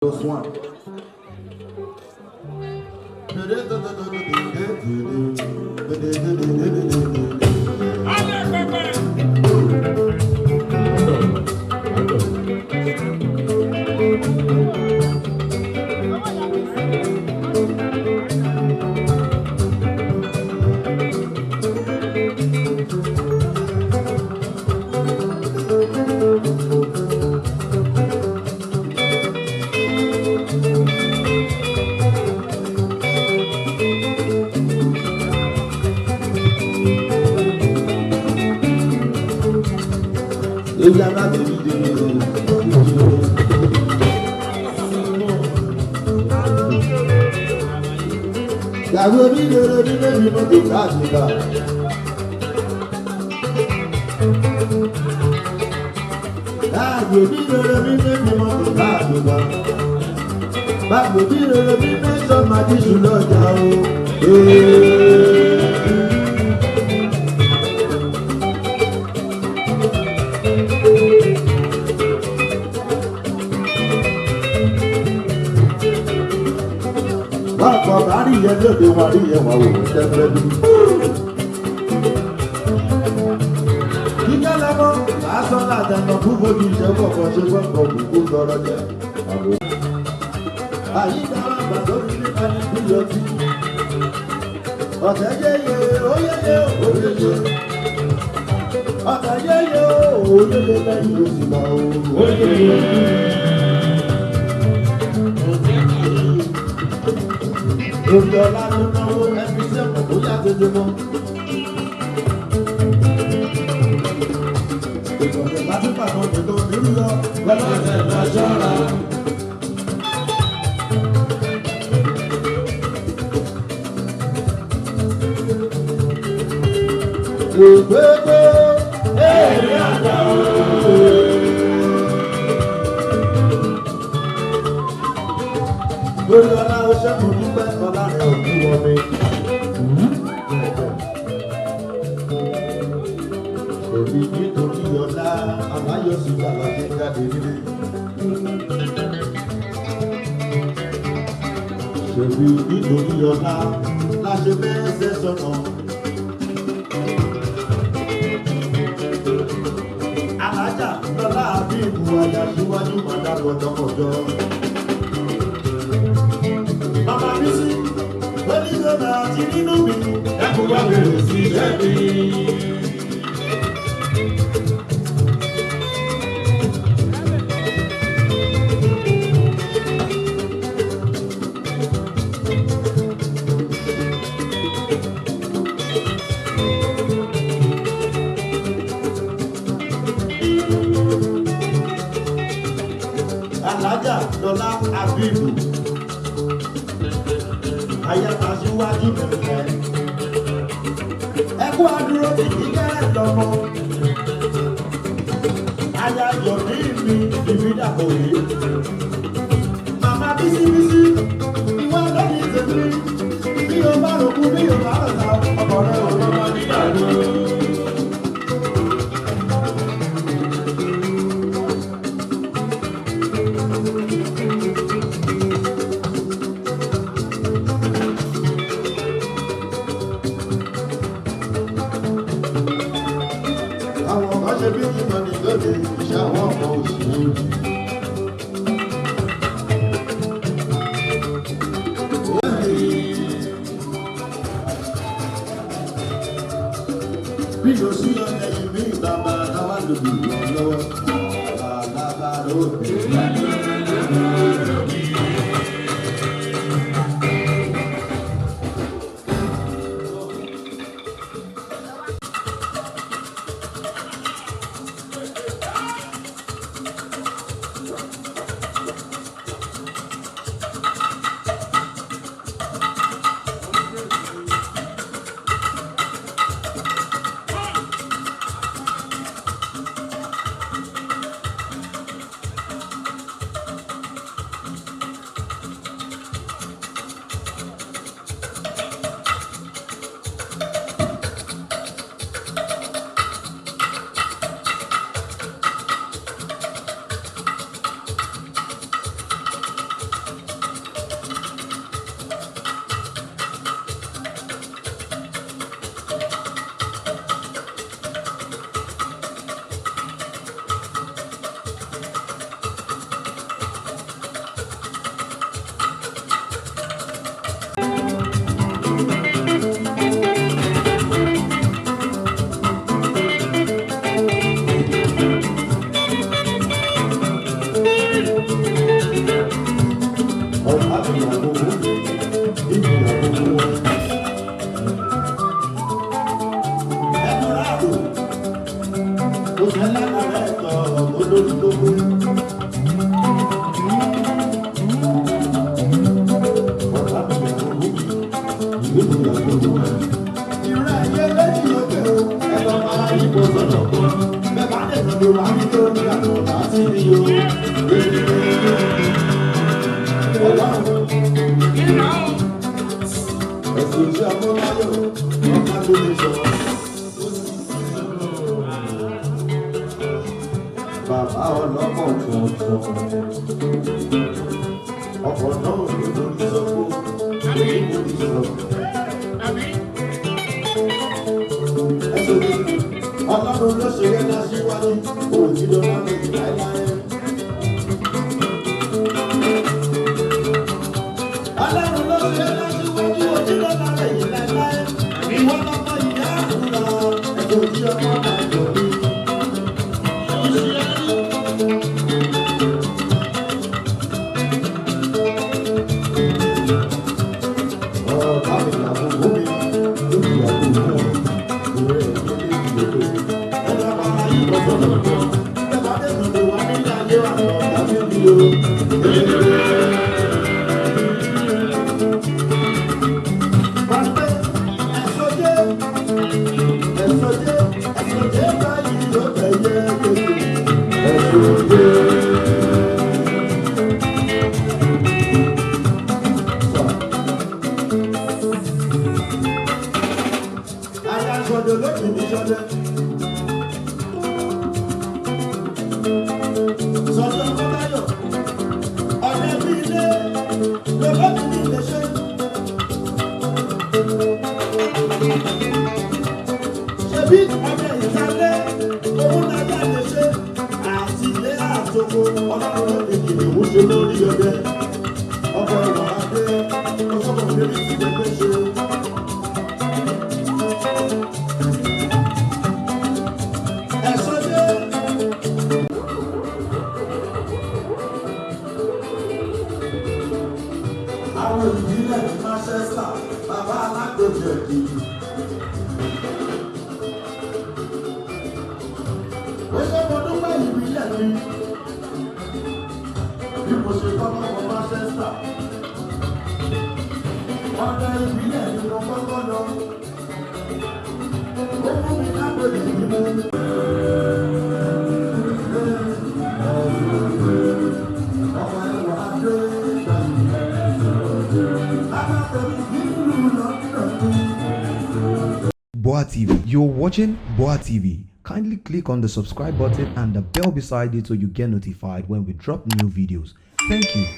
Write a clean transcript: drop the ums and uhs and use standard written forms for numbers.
Plus one. Yàgò mi lèrè nílé mi mọ́tò káàkiri. Yàgò mi lèrè nílé mi mọ́tò káàkiri. Bàgbò mi lèrè nílé sọ́mà dísù lọ́jà o. Bàbá bá rí yẹn lóde wà rí yẹn wà wò ó tẹ́lẹ̀ bí. Kíkẹ́ lẹ́mọ́, lásán látẹnu púpọ̀ ju iṣẹ́ kọ̀ọ̀kan ṣe gbọ́ngàn kúkú lọ́rọ̀ jẹ́. Àyíká àgbà lórí nípa ní bíyọ̀ tí. Ọ̀tẹ̀ yéye, ó yéye, ó yéye. Ọ̀tẹ̀ yéye, ó yéye lẹ́yìn oṣù náà ó yéye. Orí ọlá ló náwó ẹbí sẹ́kọ̀ọ́ bóyá tètè mọ́. Ìgbọ̀nsẹ̀ bá tún pàtó nìkan nírú lọ, lọ́lọ́sẹ̀ lọ ṣọ́ra. Ògbégbé èrè àgbà o. Lórí ọlá ó ṣẹ́kù dúpẹ́ ọlá rẹ̀ ò ní wọ́n mi. Èmi nítorí ọlá àbáyọ sí bàbá ṣe jáde nílé. Ṣèbí nítorí ọlá la ṣe fẹ́ sọ̀nà. Alájà lọ́lá àbí ìbú àyà síwájú màdá kọjọkọjọ. Màmá Bísí, onígbọ̀nà àti nínú mi, ẹkùn wá bèrè sí iṣẹ́ mi. Alájà lọ́lá àbíbù ayáta síwájú nìyẹn. Ẹkú adúró ti kíkẹ́ lọ́mọ. Aya yọ̀dí mi ìbídàpọ̀ yìí. Màmá bísí bísí, ìwọ lónìí tèmi. Bí o bá rògbò bí o bá rọ̀ta, ọkọ̀ rẹ̀ ò lọ́mọ nígbà lọ. Àwọn kan ṣe bí kí mọ́ni lóde iṣẹ́ àwọn ọmọ òṣèlú. Bí o sí ọ̀nà ìmí bàbá táwa lòdì lọ lọ́wọ́, bàbá bá lóde. Ọkọ̀ náà ò ní lórí sọ́kó, èyí kò ní sọ. Ẹ̀sùn mi, Ọlọ́run ló ṣe yẹn lásìwájú, òun ti lọ láti láéláé. Ọlọ́run ló ṣe é lásìwájú, òun ti lọ láti láéláé. Ìwọ lọmọ ìyá àdúrà, ẹ̀sùn tí ọmọ náà yọ mí. Ọ̀rọ̀ mi làbùkù mi, lórí àbùkù mi, ìwé ìdílé ìdílé. Ẹ̀rọ bàbá yìí lọ sọ́dọ̀ lọ. Ẹ̀bá dé tòdò wá nílé ayé wa lọ, tàbí mi o. Pàṣẹ ẹ̀sọ́jẹ́ ẹ̀sọ́jẹ́ ẹ̀sọ́jẹ́ báyìí ló tẹ̀yẹ kékeré. Ẹ̀sọ́jẹ́. Aya sọdẹ lójú ní sọdẹ. Sọdẹ ọmọdáyọ̀, ọ̀dẹ bí ilé, lọ́lọ́ mi ní ilé ṣe. Ṣebí ọdẹ ìtàlẹ́, òun náà jáde ṣe. Àti ilé àtòkò, ọlọ́run ló fi kìnìún ṣe lórí ọdẹ. Ọkọ̀ ìwà adé, ọsọ́kọ̀ bíbí ti gbẹgbẹ́ ṣe. Ẹ̀sọ́ dé. Àwọn ìbílẹ̀ ní Manchester, bàbá alágbèjì ẹ̀dì. Ó ṣe mo dúpẹ́ ìbílẹ̀ mi. Bí mo ṣe kọ́kọ́ wọ Manchester. Ọ̀dọ̀ ìbílẹ̀ ni mo kọ́kọ́ lọ. Ó fún mi lágbèjì mímú. Ọkọ̀ ẹ̀wà dé gbàgbé. Boa TV. You're watching Boa TV. Kindly click on the subscribe button and the bell beside it so you get notified when we drop new videos. Thank you.